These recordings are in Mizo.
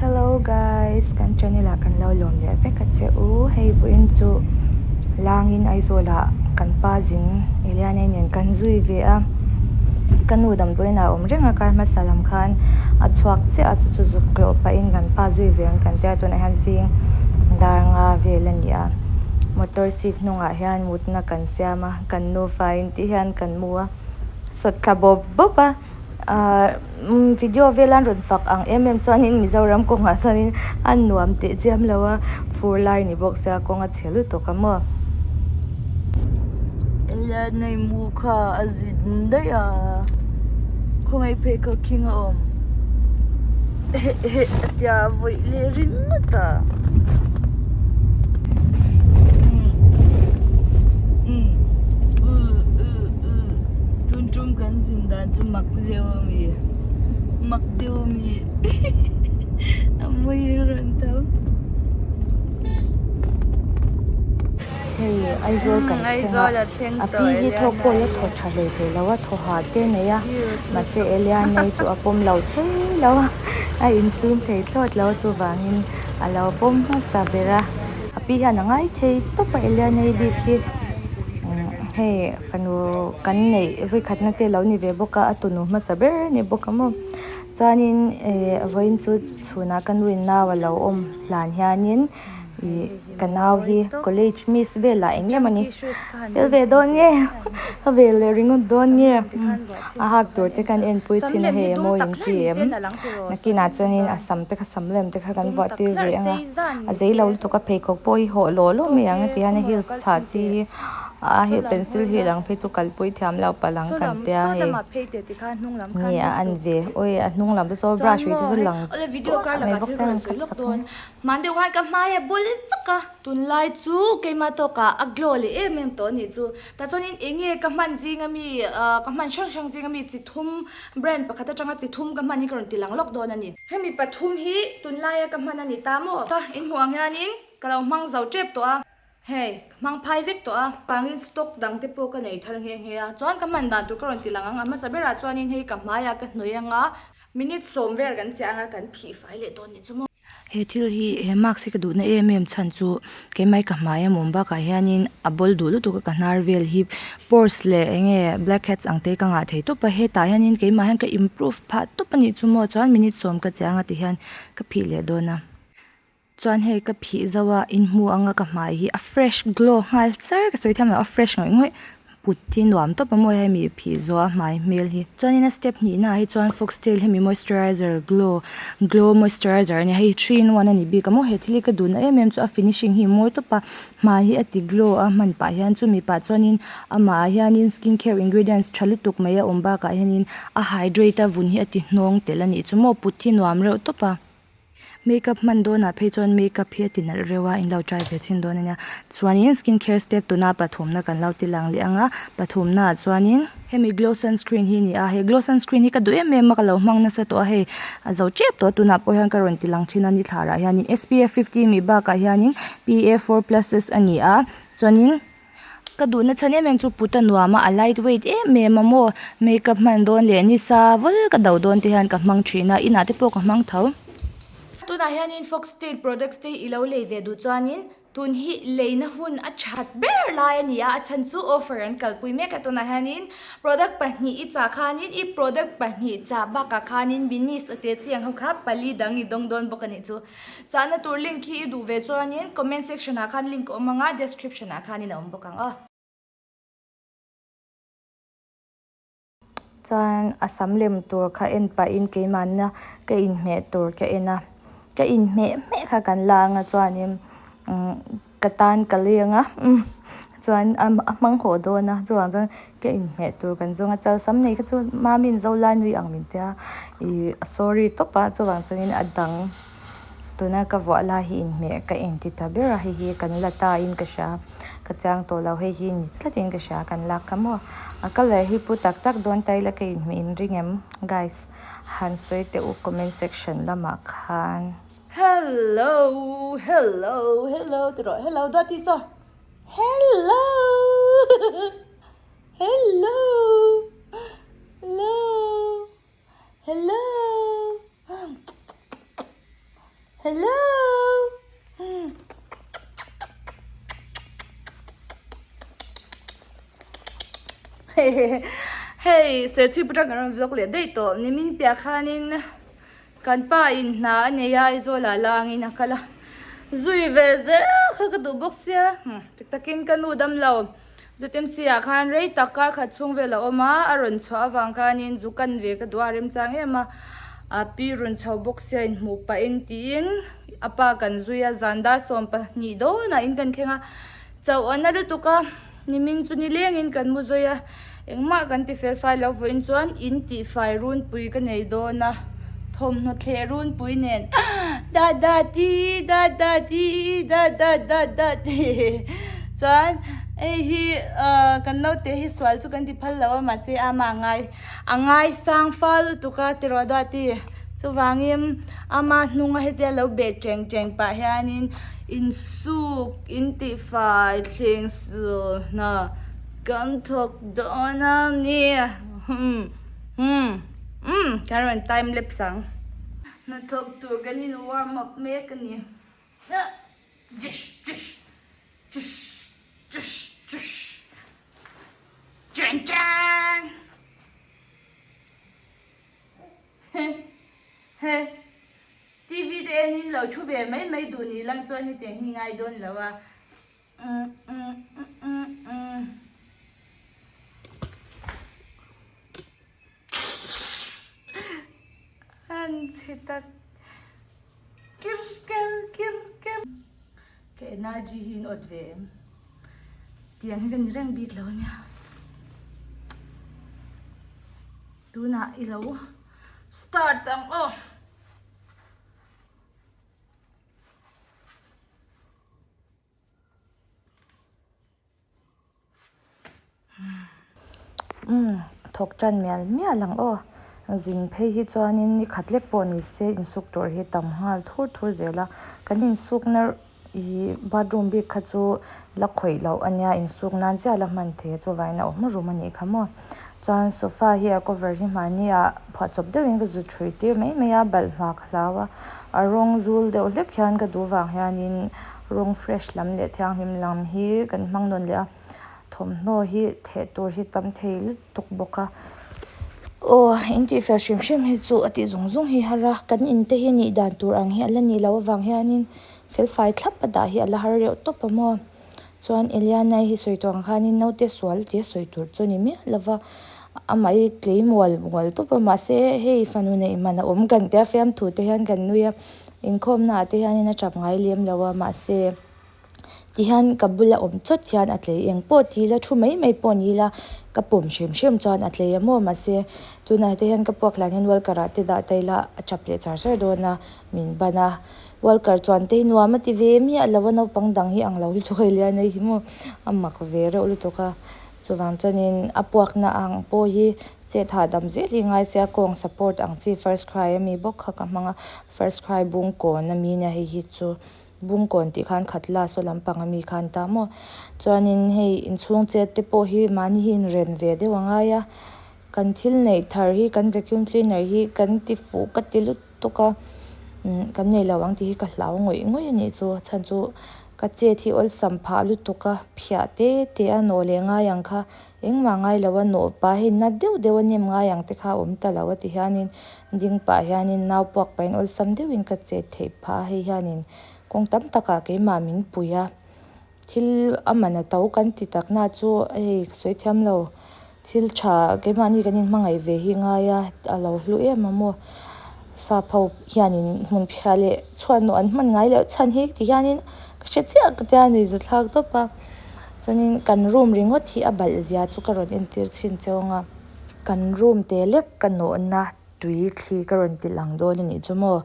Hello guys, kan channel ah kan lo lawm leh vek a che u. Hei vawiin chu langin Aizawl ah kan pa zin Eliana nen kan zui ve a. Ka nu damdawiin ah a awm reng a, kar hmasa lam khan a chhuak chiah a, chu chu zuk tlawh pahin kan pa zui ve ang kan tia tunah hian zing dar nga vel a ni a. Motor seat hnungah hian mutna kan siam a, kan nufa in tih hian kan mu a, sawt thla bawp bawp a. Ahh video vel an rawn fak ang em em chuanin Mizoram kawngah chuanin a nuam teh chiam lo a, fur lai ni bawk sia kawng a chhe lutuk a maw. Eliana mu kha a zin daih a, khawngaih phei kha khing a awm heh heh a tia vawih leh ringawt a. Tun tum kan zin dan chu mak deuh a mi mak deuh a mi a mawi rawn tho. Hei Aizawl kan thleng a a pi hi thawk pawh la thaw tha hlei thei lo a thaw hah te a nei a mahse Eliana chu a pawm lo thei lo a a insum thei thlawt lo chuvangin a lo pawm hmasa ber a a pi hian a ngai thei tawp a Eliana bik hi. Hei fanu kan neih vawikhatna te lo ni ve bawk a a tunu hmasa ber a ni bawk a maw chuanin ih vawiin chu chhunah ka nu in nau a lo awm hlan hianin ih ka nau hi college miss velah eng em a ni tel ve dawn nge a ve leh ringawt dawn nge a hak tur te khan enpui thin a hei a mawi in ti em nakinah chuanin a sam te kha sam lem te kha kan vuah tir ve ang a a zei lo lutuk a pheikhawk pawh hi hawh lawh lawh mai ang a ti hian a heels chhah chi hi a hi pencil heel ang phei chu kalpui thiam loh palh ang kan tia hei nge a an ve awi a hnung lam te saw brush ri te chu lang tuah mai bawk se a rawn cut sak mai. Hman deuh khan ka hmai a bul vak a tunlai chu keimah tawkah a glow leh em em tawh a nih chu tah chuanin eng nge ka hman zing ami ah ka hman hrang hrang zing ami chi thum brand pakhat atanga chi thum ka hman hi ka rawn ti lang lawk dawn a ni. Hemi pathum hi tunlaia ka hman a ni ta maw? Ka inhmuh ang hianin ka lo hmang zo tep tawh a, hei ka hmang phai vek tawh a. Vangin stock dang te pawh ka nei thar nghe nghe a, chuan ka hman dan tur ka rawn ti lang ang. A hmasa berah chuanin hei ka hmaiah ka hnawih ang a, minute sawm vel kan chiah ang a, kan phih fai leh dawn nih chu maw. He thil hi he mask hi ka duhna em em chhan chu keimah hi ka hmai a mawm bakah hianin a bawl duh lutuk a ka hnar vel hi pores leh eng nge black heads ang te ka ngah thei tawp a hetah hianin keimah hian ka improve phah tawp a nih chu maw chuan minute sawm ka chiang a ti hian ka phih leh dawn a chuan hei ka phih zo a inhmu anga ka hmai hi a fresh glow nghal char ka sawi thiam loh a fresh ngawih ngawih. Kut hi nuam tawp a mawi a hemi phih zawh a hmai hmel hi chuanin a step hnihna ah hi chuan foxtail hemi moisturizer glow glow moisturizer a ni a hei three in one a ni bik a maw he thil hi ka duhna em em chu a finishing hi a mawi tawp a hmai hi a ti glow a hman pah hian chumi pah chuanin amah ah hianin skin care ingredients tha lutuk mai a awm bakah hianin a hydrate a vun hi a ti hnawng tel a nih chu maw put hi nuam reuh tawp a. Makeup hman dawnah phei chuan makeup hi a ti nalh reuh a in lo try ve chhin dawn a nia chuanin skin care step tuna pathumna kan lo ti lang leh ang a pathumna ah chuanin hemi glow sunscreen hi a ni a he glow sunscreen hi ka duh em em a ka lo hmang nasa tawh a hei a zo tep tawh a tunah pawh hian ka rawn ti lang thin a ni thlarah hianin SPF fifty mi bakah hianin P A four pluses a ni a chuanin. Ka duhna chhan em em chu put a nuam a a light weight em em a maw makeup hman dawn leh nisa vul ka do dawn te hian ka hmang thin a inah te pawh ka hmang tho. Tunah hianin Foxtail products te i lo lei ve duh chuanin tun hi leina hun a that ber lai a ni a, a chhan chu offer an kalpui mek a tunah hianin product pahnih i chah khanin i product pahnih chah bakah khanin minis a te chi ang ho kha pali dang i dawng dawn bawk a nih chu. Chahna tur link hi i duh ve chuanin comment section ah khan link a awm ang a, description ah khanin a awm bawk ang aw. Chuan a sam lem tur kha en pahin keimahna ka inhmeh tur ka en a, ka inhmeh hmeh kha kan la ang a chuanin umm ka tan ka leng a chuan a hmang haw dawn a chuvang chuan ka inhmeh tur kan zawng a chal sam nei kha chu mami'n zo lai nui ang min tia ih a sorry tawp a chuvang chuanin a dang tuna ka vuah lai hi inhmeh ka inti ta ber a hei hi kan la ta in ka hria ka chiang tawh lo hei hi ni tlatin ka hria kan lak kha maw a colour hi pu tak tak dawn ta ila ka inhmeh in ring em guys han sawi teh u comment section lamah khan. Hello hello hello ti rawh hello Duati saw hello hello hello hello. Hello. Hei Serchhip atang kan rawn vlog leh daih tawh nimin piah khanin kan pa in hna a nei a Aizawl ah langin a kal a zui ve zel kha ka duh bawk sia tak takin ka nu damlo ZMC ah khan rei tak kar khat chhung vel a awm a a rawn chhuah avang khanin zu kan ve ka duh a remchang em a a pi rawn chho bawk sia inhmuh pahin tiin a pa kan zui a zan dar 12 dawnah in kan thleng a. Chauh a na lutuk a, nimin chu nilengin kan mu zawi a, engmah kan ti fel fai lo vawiin chuan in tih fai runpui ka nei dawn a, thawmhnaw thleh runpui nen da da ti da da ti da da da da ti chuan hei hi ah kan naute hi sual chu kan ti phal lo a mahse ama a ngai a ngai sang fal lutuk a tiraw da ti chuvangin ama hnunga hetia lo beh teng teng pah hianin insuk. In tihfai thleng hna kan thawk dawn a ni. Umm umm umm kan rawn time lapse ang. Hnathawk tur kan in warm up mek a ni. Jish jish jish jish jish Chen chen He he. TV te en in lo thu ve mai mai duh ni lang chuan hetiang hi ngai dawn lo a. An chhe tak kir ker kir ker. Ka energy hi in awt ve em? Tiang hi ka ni reng bik lo ania. Tunah i lo start ang aw. Umm thawk tan mial mial ang aw zin phei hi chuanin ni khat lek pawh ni se insuk tur hi tam nghal thur thur zel a kan insukna Ih bathroom bik kha chu la khawih loh a nia insuk nan chiah la hman thei a chuvangin a awm rum a nih kha maw chuan sofa hi a cover hi mahni ah phuahchawp deuhin ka zut hrui tir mai mai a balh hma ka hlau a a rawng zul deuh hlek hian ka duh vang hianin rawng fresh lam leh thianghlim lam hi kan hmang nawn leh a thawmhnaw hi theh tur hi tam thei lutuk bawk a aw in tih fel hrim hrim hi chu a tih zung zung hi har a kan in te hi nih dan tur ang hi a la nih loh avang hianin. Fel fai thlap a dah hi a la har reuh tawp a maw chuan Eliana hi sawi tawh ang khanin naute sual tia sawi tur chu a ni miah lo va amah hi tlei mual mual tawp a mahse hei fanu neih man a awm kan tia fiamthu te hian kan nui a inkhawmna ah te hianin a tap ngai lem lo a mahse tihian ka bula awm chawt hian a tlei eng pawh ti ila thu mai mai pawh ni ila ka pawm hrim hrim chuan a tlei a maw mahse tunah te hian ka puak hlan hian worker ah te dah ta ila a tap leh char char dawn a min ban a. Walker chuan te hi nuam a ti ve miah lo a naupang dang hi ang lo lutuk a ilian a hi maw a mak ve reuh lutuk a chuvang chuanin a puakna ang pawh hi chet hahdam zel hi ngai se a kawng support ang chi first cry ami bawk kha ka hmang a first cry bung kawn ami nia hei hi chu bung kawn tih khan khat la saw lampang ami khan ta maw chuanin hei inchhung chet te pawh hi mahni hi inren ve deuh a ngai a kan thil neih thar hi kan vacuum cleaner hi kan ti fuh ka ti lutuk. tawk a umm kan nei lo ang tih hi ka hlau ngawih ngawih a nih chu a chhan chu ka chet hi awlsam phah lutuk a phiah te te a nawh leh ngai ang kha engmah ngai lo a nawh pah hei na deuh deuh a nem ngai ang te kha a awm ta lo a ti hianin ding pah hianin nau puak pahin awlsam deuhin ka chet theih phah a hei hianin kawng tam takah keimah min pui a. Thil a man a to kan ti tak na chu hei ka sawi thiam lo thil tha keimahni kan inhmangaih ve hi ngai a a lo hlu em a maw sap ho hianin hmun phiah leh chhuanawh an hman ngai loh chhan hi ti hianin ka hre chiah ka tia ni za thlak tawp a chuanin kan room ringawt hi a balh zia chu ka rawn entir chhin cheu ang a kan room te lek ka nawhna tui thli ka rawn ti lang dawn a nih chu maw.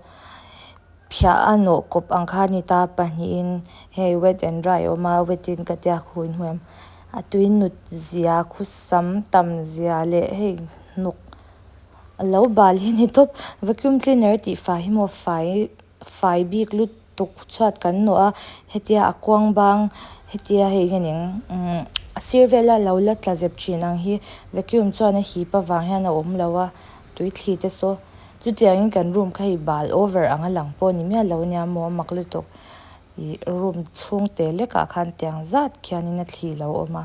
Phiah a nawh kawp ang kha a ni ta pahnihin hei wet and dry a awm a wet in ka tia khu in hmu em a tui nut zia khu sam tam zia leh hei hnawk a lo bal hi a ni tawp vacuum cleaner tih fai hi maw fai fai bik lutuk chhuat kan nawh a hetia a kuang bang hetia hei nge ning umm a sir vela lo la tla zep thin ang hi vacuum chuan a hip avang hian a awm lo a tui thli te saw. Chutiangin kan room kha hei bal over ang a lang pawh a ni miah lo ania maw a mak lutuk ih room chhung te lekah khan tiang zat khianin a thli lo awm a.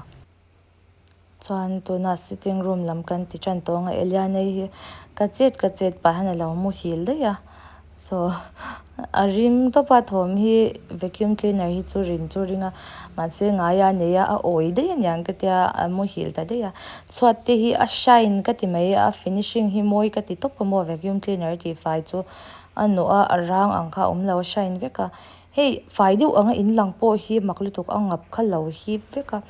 Chuan tuna sitting room lam kan ti tan tawh ang a Eliana hi ka chet ka chet pah hian a lo muhil daih a saw a ring tawp a thawm hi vacuum cleaner hi chu rin chu ring a mahse ngaia a nei a a awi daih a niang ka tia a muhil ta daih a chhuat te hi a shine ka ti mai a finishing hi mawi ka ti tawp a maw vacuum cleaner tih fai chu a nawh a a rang ang kha a awm lo a shine vek a hei fai deuh anga in lang pawh hi mak lutuk a ngap kha lo hip vek a.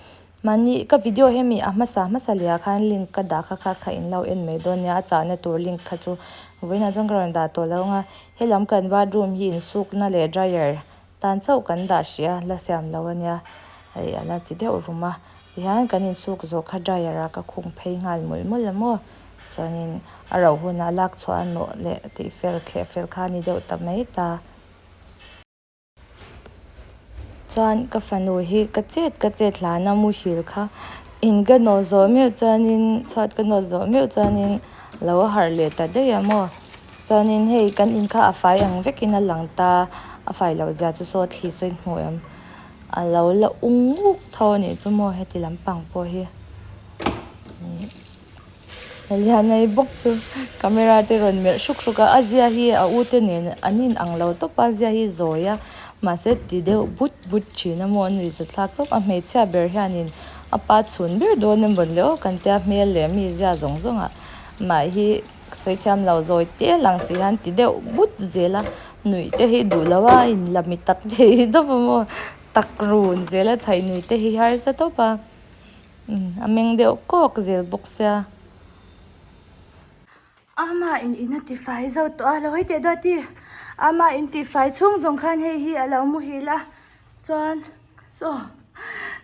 Mahni ka video hemi a hmasa hmasa leh ah khan link ka dah kha kha kha in lo en mai dawn nia a chahna tur link kha chu vawiinah chuan ka rawn dah tawh lo ang a helam kan bathroom hi insukna leh dryer tan chauh kan dah hrih a la siam lo ania hei a la ti deuh rum a tihian kan insuk zawh kha dryer ah ka khung phei nghal mawlh mawlh a maw chuanin a rauh hunah lak chhuah a nawh leh tih fel thleh fel kha a ni deuh ta mai ta. Chuan ka fanu hi ka chet ka chet hlana muhil kha in ka nawh zawh meuh chuanin chhuat ka nawt zawh meuh chuanin lo harh leh ta daih a maw chuanin hei kan in kha a fai ang vekin a lang ta a fai loh zia chu saw thli sawi hmu em a lo la ung uk tho a nih chu maw heti lampang pawh hi. Lianei bawk chu camera te rawn melh hruk hruk a a zia hi a u te nen an in ang lo tawp a a zia hi zawi a mahse ti deuh but but thin a maw a nuih za thlak tawp a hmeichhia ber hianin a pa chhun ber dawn emaw le aw kan tia hmel leh mi zia zawng zawng ah mah hi sawi thiam lo zawi te lang si hian ti deuh but zel a nuih te hi duh lo a in la mi tak thei tawp a maw tak run zel a chhaih nuih te hi harsa tawp a. A meng deuh kawk zel bawk sia. Ama in in a tifai zo tawh a, lo hawi teh Duati. Ama in tifai chhung zawng khan hei hi a lo muhil a, chuan saw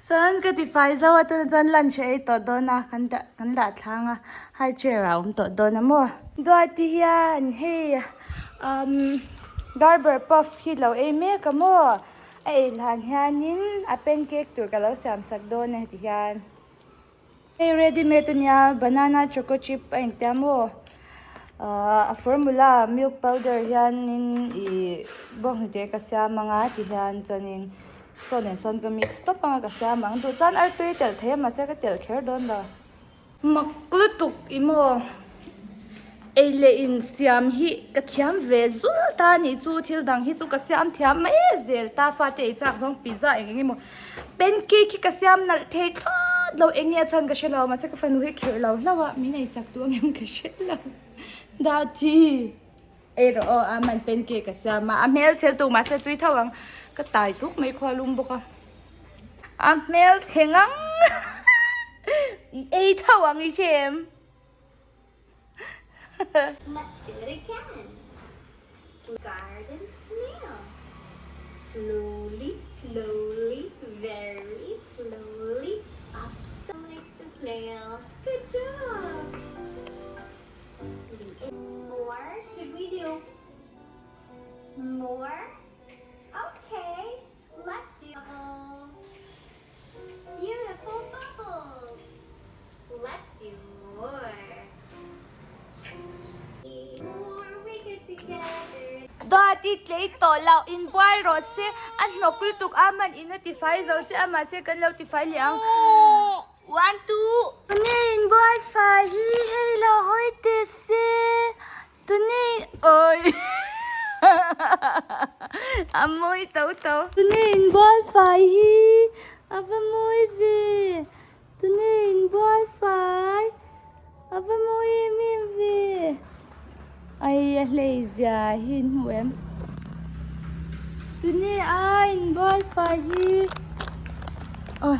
chuan ka tifai zo a tunah chuan lunch a ei tawh dawn a, kan dah kan dah thlang a, high chair ah a awm tawh dawn a maw. Duati hian hei umm garber puff hi lo ei mek a maw. A ei hlan hianin a pancake tur ka lo siam sak dawn a heti hian hei ready made ania banana choco chip a intia maw ahh a formula milk powder hianin ih bawnghnute ka siam anga ti hian chuanin saw nen sawn ka mix tawp anga ka siam ang duh chuan artui a telh thei a mahse ka telh kher dawn lo. Mak lutuk i maw? Ei leh in siam hi ka thiam ve zul ta a nih chu thil dang hi chu ka siam thiam mai zel ta fate ei chak zawng pizza eng eng emaw pancake hi ka siam nalh thei thlawt lo eng nge a chhan ka hre lo mahse ka fanu hi khirh lo hlauh a min ei sak duh ang em ka hre lo Dati ei rawh aw a man pancake ka siam a a hmel chhel tuk mahse tui tho ang ka tai tuk mai khua lum bawk a. A hmel chhe ngang i ei tho ang i hre em? Let's do it again. Garden snail. Slowly, slowly, very slowly up the like the snail. Good job. More should we do? More? Okay. Let's do bubbles. Beautiful bubbles. Let's do more. More we get together. Dawt i tlei tawh loh inbual rawh se a hnawk lutuk a man in a tifai zo che a mahse kan lo tifai leh ang one two Tune inbual fai hi hei lo hawi teh se Tuni awi a mawi to to. Tuni inbual fai hi a va mawi ve tuni inbual fai a va mawi em em ve ai a hlei zia hi in hmu em tuni a inbual fai hi awi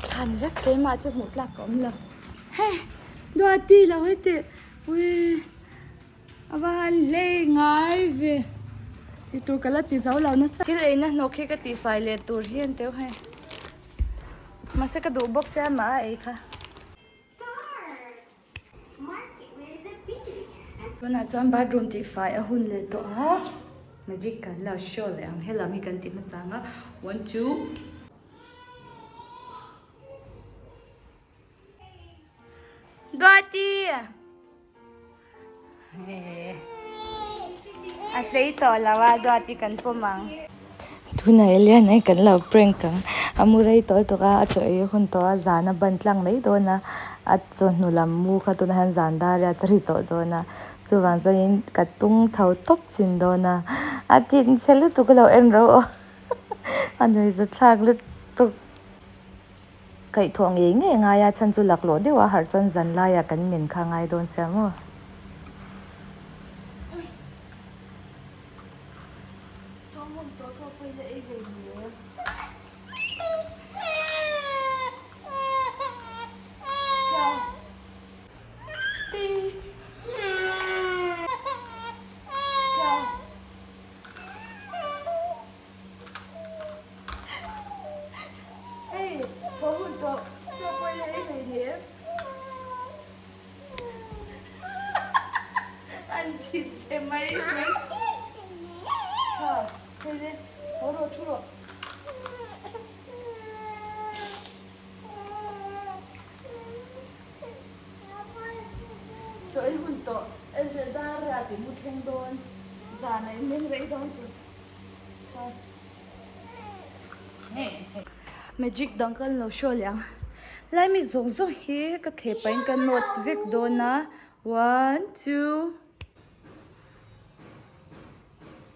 thlan vek keimah chu hmuh tlak ka awm lo hei duati lo heti. Ui a va han hlei ngai ve ti tur ka la ti zo lo nasa. Thil eina hnawk hi ka tihfai leh tur hi an teuh hei mahse ka duh bawk sia mah a ei kha. Tunah chuan bathroom tihfai a hun leh tawh a magic kan la show leh ang helam hi kan ti hmasa ang a one two. Duati! A tlei tawh lo a duati kan pawm ang. Tunah Eliana hi kan lo prank ang. A mu rei tawh lutuk a, a chaw ei hun tawh a, zan a ban tlang mai dawn a, a chawhnu lam mu kha tunah hian zan dar riat a ri tawh dawn a, chuvang chuanin ka tung tho tawp chin dawn a, a thinchhe lutuk a lo en ro aw a nuihza thlak lutuk. Kaihthawh ngei ngei ngai a chhan chu laklawh deuh a harh chuan zan laiah kan men kha ngai dawn sia maw. Hei thaw hun tawh chaw pawh ila ei hlei hle. An thit che mai mai. Kha hei le haw rawh thu rawh. Chaw ei hun tawh dar riat i mu thleng dawn zan a inmeng rei dawn tur. Magic dang kan lo show leh ang lai mi zawng zawng hi ka thleh pahin ka note vek dawn a one two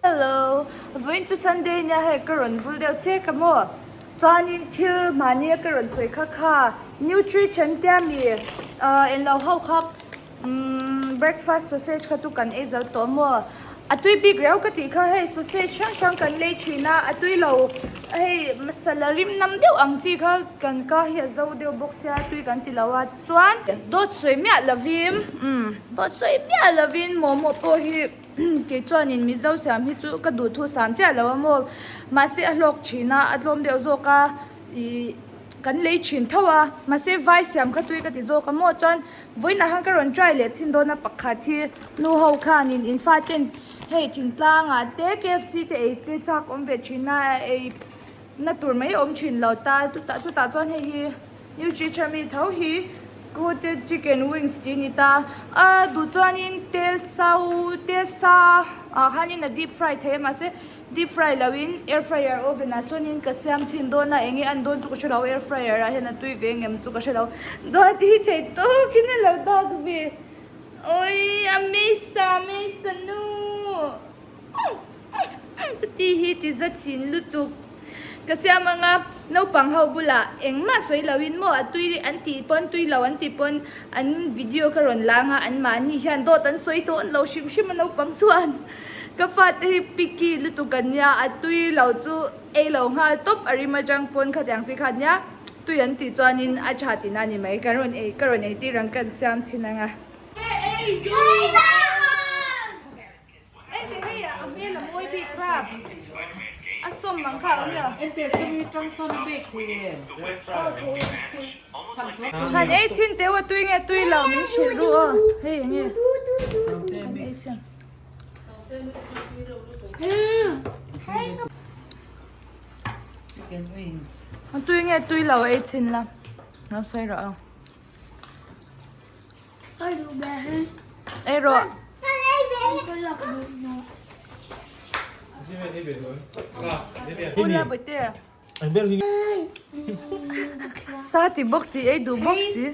hello vawiin chu sunday nia hei ka rawn vul deuh chek a maw chuanin thil mahni a ka rawn sawi kha kha nutrition tia mi ah englo ho kha Umm breakfast sausage kha chu kan ei zal tawh maw? A tui bik riau ka tih kha hei sausage hrang hrang kan lei thin a, a tui lo hei masala rim nam deuh ang chi kha kan ka hi a zo deuh bawk sia tui kan ti lo a chuan dawt sawi miah lovin umm dawt sawi miah lovin momo pawh hi kei chuanin mizo siam hi chu ka duhthu sam chiah lo a maw mahse a hlawk thin a a tlawm deuh zawk a ih kan lei thin tho a mahse vai siam kha tui ka ti zawk a maw chuan Vawiinah khan ka rawn try leh chhin dawn a pakhat hi nu ho khanin in faten hei thingtlangah te KFC te ei te chak awm ve thin a ei na tur mai awm thin lo ta chutah chutah chuan hei hi new chicha mi tho hi coated chicken wings tih a ni ta a duh chuanin tel sau tel sa ah khanin a deep fry thei a mahse Deep fry lo in air fryer oven ah chuanin ka siam chhin dawn a enge an dawn chu ka hrelo air fryer ah hian a tui ve ngem chu ka hrelo dawt hi thei tawk in a lo dak ve awii a mesa mesa nu ka ti hi ti za chhin lutuk ka siam anga naupang ho bulah engmah sawi lo in maw a tui an tih pawn tui lo an tih pawn an video ka rawn lang a an mahni hian dawt an sawi tawh lo hrim hrim a naupang chuan. Ka fate hi picky lutuk an nia, a tui lo chu ei lo nghal tawp a rim atang pawn khatiang chi kha nia, tui an tih chuanin a tha tihna a ni mai, kan rawn ei ka rawn ei tir ang kan siam chhin ang a. Han ei chhin teuh a tui nge tui lo min hrilh ru aw hei enge kan ei chhin. Tui nge tui lo ei chhin la lo sawi rawh ang ei rawh Sa ti bawk si ei duh bawk si.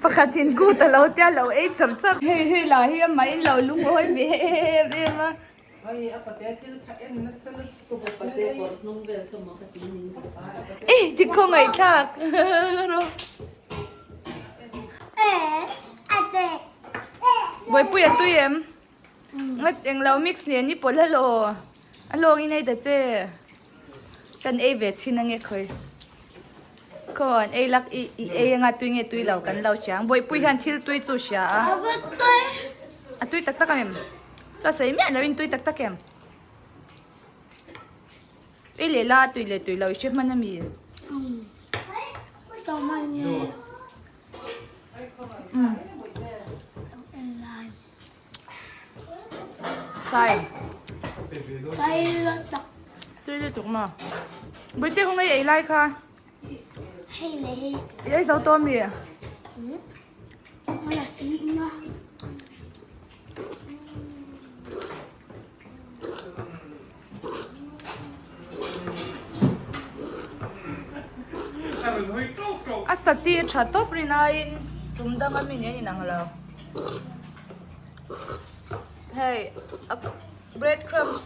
Pakhat in kut a lo tia lo ei char char. Hei hei lah hi amah in lo lungawi ve em em a. Eh ti khawngaih thlak Buaipui a tui em? Ngat englo mix nen i pawlh alo a lawng in ei ta che kan ei ve chhin ange khawi khaw an ei lak i i ei anga tui nge tui lo kan lo hria ang bawihpui hian thil tui chu hria a a tui tak tak em ka sawi miah lo in tui tak tak em. Ei leh la tui leh tui lo i hre hman a mi? Sai. Tui lutuk maw? Bawihte kawng ei ei lai kha. I ei zo tawh mi? A sati tha tawp rin aiin tum dang ami nen inang lo. Hei a bread crumbs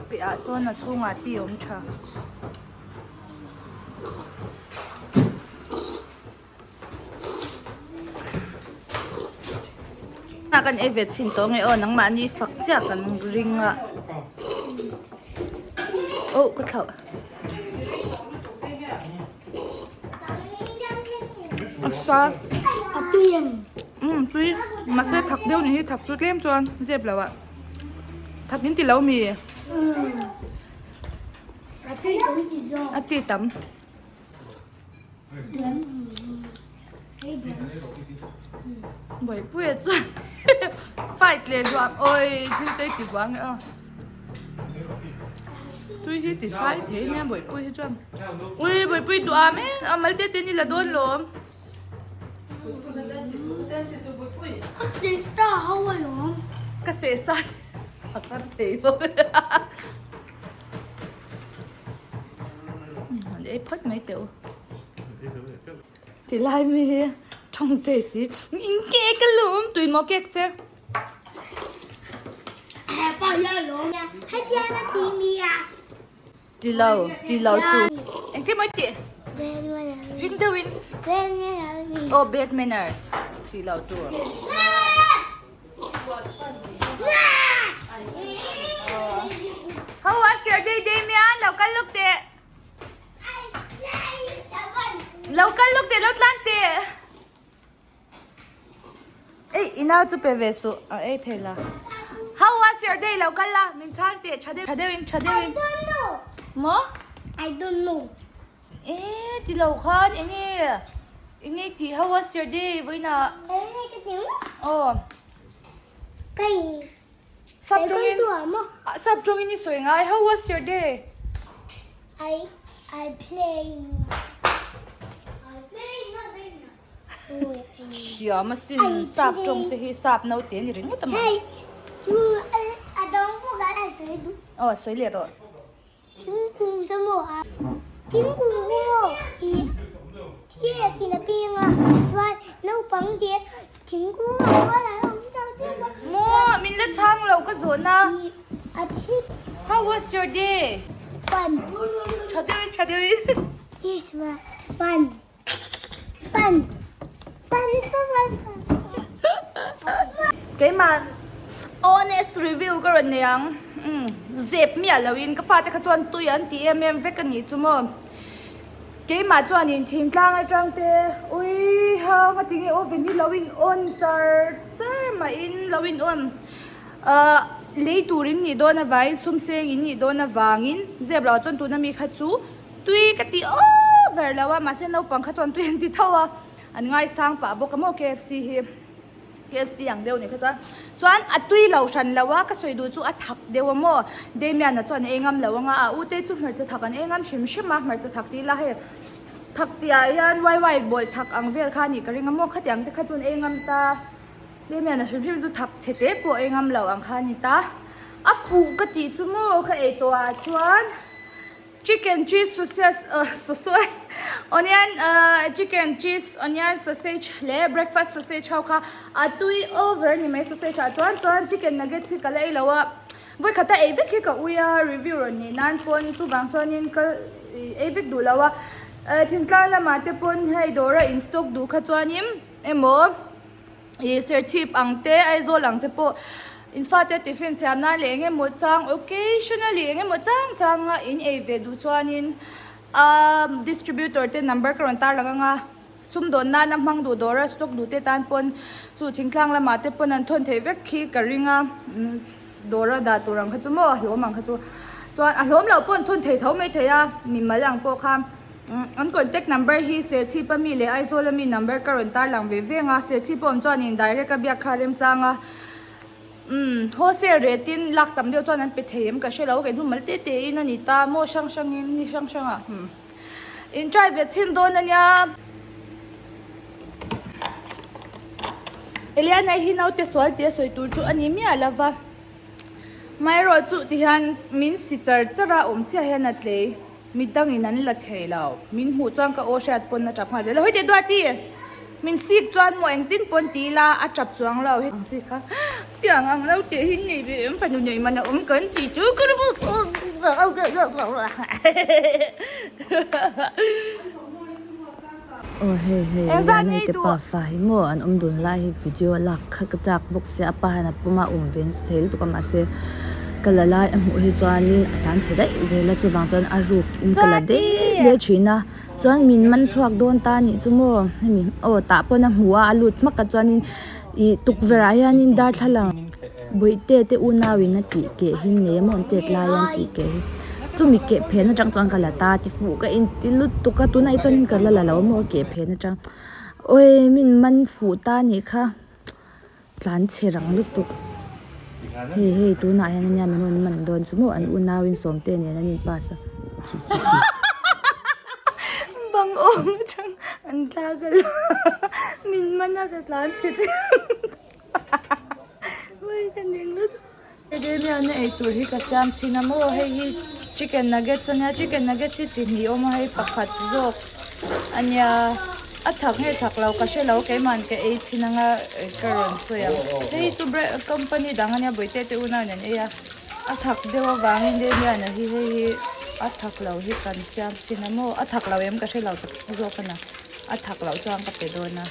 piah ah sawn a chhungah tea a awm tha. Kan ei ve chhin tawh nge aw nangmahni fak chiah kan ring a oh ka thlauh a sa a tui em um tui mahse thak deuh ni hi thak chu tlem chuan zep lo ah thak in ti lo mi a tui tam ti zawk a ti tam. Bawihpuia chuan fight leh duam awi thil te ti buang e aw tui hi ti fai thei nia bawihpui hi chuan ui bawihpui duam em a mal te te ni la dawn lawm. Ka seh sa ho alawm. Ka seh sa a kar thei bawk. An ei phawt mai teh u. Ti lai mi hi thawng thei si. In cake alawm tui maw cake che. Ti lo ti lo tu. Engtin maw i tih? Ring deuhin. Oh bad manners ti lo tu. How was your day, Damian? Lo kal luk teh. Lo kal luk teh, lo tlan teh. Ei, i nau chu pe ve suh. A ei thei la. How was your day? Lo kal la, min chhang teh. Tha deuh, tha deuhin, tha deuhin. I don't know. Maw? I don't know. Eh, ti lo khan enge enge tih how was your day vawiinah? Enge ka ti maw? Aw. Kai Sap tawngin sap tawngin i sawi ngai how was your day? I I playing I playing Thiam asin sap tawng te hi sap naute a ni ringawt a maw? Hei chu a dawng bawk a sawi duh. Aw sawi leh rawh. Thingkung chu maw a thingkung chu maw ih thil in a peng a chuan naupang te thingkung ah chuan an awm chang chang a. Maw min la chhang lo ka zawhna. Ih a thi. How was your day? Fun. Tha deuhin tha deuhin. Yes ma fun fun fun fun fun. Keimah honest review ka rawn nei ang. Umm zep miah loin ka fate kha chuan tui an ti em em vek a nih chu maw. Keimah chuanin thingtlang atang te ui ha nga tinge oven hi lo in on char char mahin lo in on ahh lei tur in nih dawn avangin sum seng in nih dawn avangin zep loh chuan tuna mi kha chu tui ka ti over lo a mahse naupang kha chuan tui an ti tho a an ngaisang pah bawk a maw KFC hi. KFC ang deuh ni kha chuan chuan a tui lo hran lo a ka sawi duh chu a thak deuh a maw Damian-a chuan a ei ngam lo anga a ute chu hmarcha thak an ei ngam hrim hrim a hmarcha thak tih ila hei thak tih ah hian wai wai bawl thak ang vel kha a nih ka ring a maw khatiang te kha chuan ei ngam ta Damian-a hrim hrim chu thak chhe te pawh ei ngam lo ang kha a ni ta a fuh ka tih chu maw ka ei tawh ah chuan. Chicken cheese sausage sausage onion chicken cheese onion sausage leh breakfast sausage ho kha a tui over ni mai sausage ah chuan chuan chicken nuggets hi ka la ei lo a vawi khat a ei vek hi ka ui a review rawn nih nan pawn chuvang chuanin ka ei vek duh lo a thingtlang lamah te pawn hei dawra in stock duh kha chuanin emaw. Ih serchhip ang te Aizawl ang te pawh in fate tiffin siam nan leh eng emaw chang occasionally eng emaw chang chang a in ei ve duh chuanin ahh distributor te number ka rawn tar lang ang a sumdawn nana hmang duh dawr a stock duh te tan pawn chu thingtlang lamah te pawn an thawn theih vek khi ka ring a dawr a dah tur ang kha chu maw a hlawm ang kha chu. Chuan a hlawm loh pawn thun thei tho mai thei a, mimal ang pawh kha an contact number hi Serchhip a mi leh Aizawl a mi number ka rawn tarlang ve veng a, Serchhip a awm chuanin direct a biak kha remchang a. Umm wholesale rate in lak tam deuh chuan an pe thei em ka hre lo, kei hnu mal te te in a ni ta maw hrang hrang in ni hrang hrang ah umm in try ve chhin dawn a nia. Eliana hi naute sual tih a sawi tur chu a ni miah lo va, amaherawh chu tihian min si char char a awm chiah hian a tlei. Midang in an la thei lo. Min hmuh chuan ka aw hriat pawn a tap nghal zel a. Hawi teh Duati! Min sik chuan maw engtin pawn ti ila a tap chuang lo. Ang chi kha tiang ang lo tih hi nei ve em fanu nei man a awm kan tih chu ka ru Aw hei hei Lianei te pa fa hi maw an awm dun lai hi video a lak kha ka chak bawk sia a pa hian a pawm a awm ve nasa thei lutuk a mahse ka la lai a hmuh hi chuanin a tan chhe daih zel a chuvang chuan a ruk in ka la dek dek thin a chuan min man chhuak dawn ta anih chu maw hemi aw tah pawn a hmu a a lut hmak a chuanin ih tukverh ah hianin darthlalang bawihte te unau in a tih keh hi nei a maw an tet lai a an tih keh hi chumi keh phen atang chuan ka la ta ti fuh ka inti lutuk a tunah hi chuanin ka la la lo maw a keh phen atang awii min man fuh ta anih kha tlan chhe rang lutuk hei hei tunah hian ania min rawn man dawn chu maw an unau in sawmte nen an in pass a khi khi khi. Bang awm atang an tlak a la min man a ka tlan chhe chiang. Damian-a eitur hi ka siam thin a maw hei hi chicken nuggets a nia chicken nuggets hi chi hnih a awm a hei pakhat zawk a nia a thak nge thak lo ka hre lo keimahni ka ei thin anga ka rawn sawi ang hei chu bread company dang a nia bawihte te unau in an ei a a thak deuh avangin Damian-a hi hei hi a thak lo hi kan siam thin a maw a thak lo em ka hre lo tak zawk a na a thak loh chuan ka pe dawn a.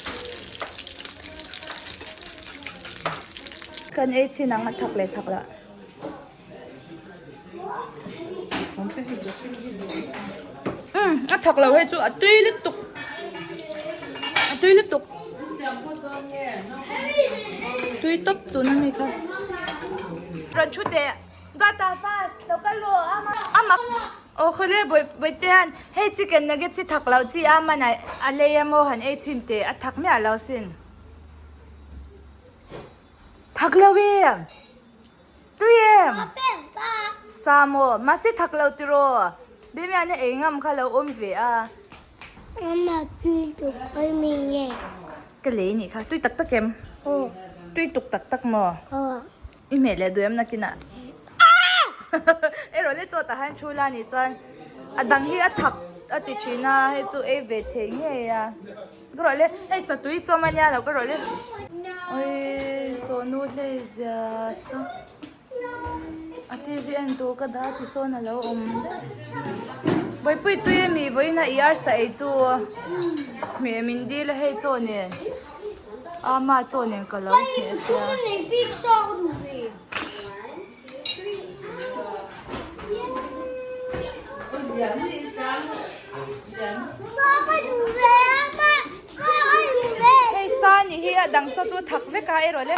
Kan ei chin ang a thak leh thak lah. Umm a thak lo hei chu a tui lutuk a tui lutuk tui tawp tun a mi kha. Rawn thu teh Gata fast lo kal rawh a mak aw khawle bawihte hian hei chicken nuggets hi thak loh chi a man a lei a maw han ei chhin teh a thak miah lo sin. Thak lo em? Tui em? Sa maw? Mahse thak lo tiraw? Damian-a ei ngam kha lo awm ve a. Mama tui tuk oi mi nge? Ka lei nih kha. Tui tak tak em? Aw. Tui tuk tak tak maw? Aw. I hmeh leh duh em nakinah? Erawh le chaw tah hian thu la nih chuan a dang hi a thak a ti thin a, hei chu ei ve thei ngei a. Ka rawh le, hei satui chawm a nia lo ka rawh le. Oi sawhnu hlei zia chu a TV en tur ka dah ti sawn a lo awm daih. Bawihpui tui ami vawiin a i arsa ei chu hmeh min dil a hei chaw nen ama chaw nen ka lo hmeh sia. Hei sa nih hi a dang saw chu thak vek a erawh le.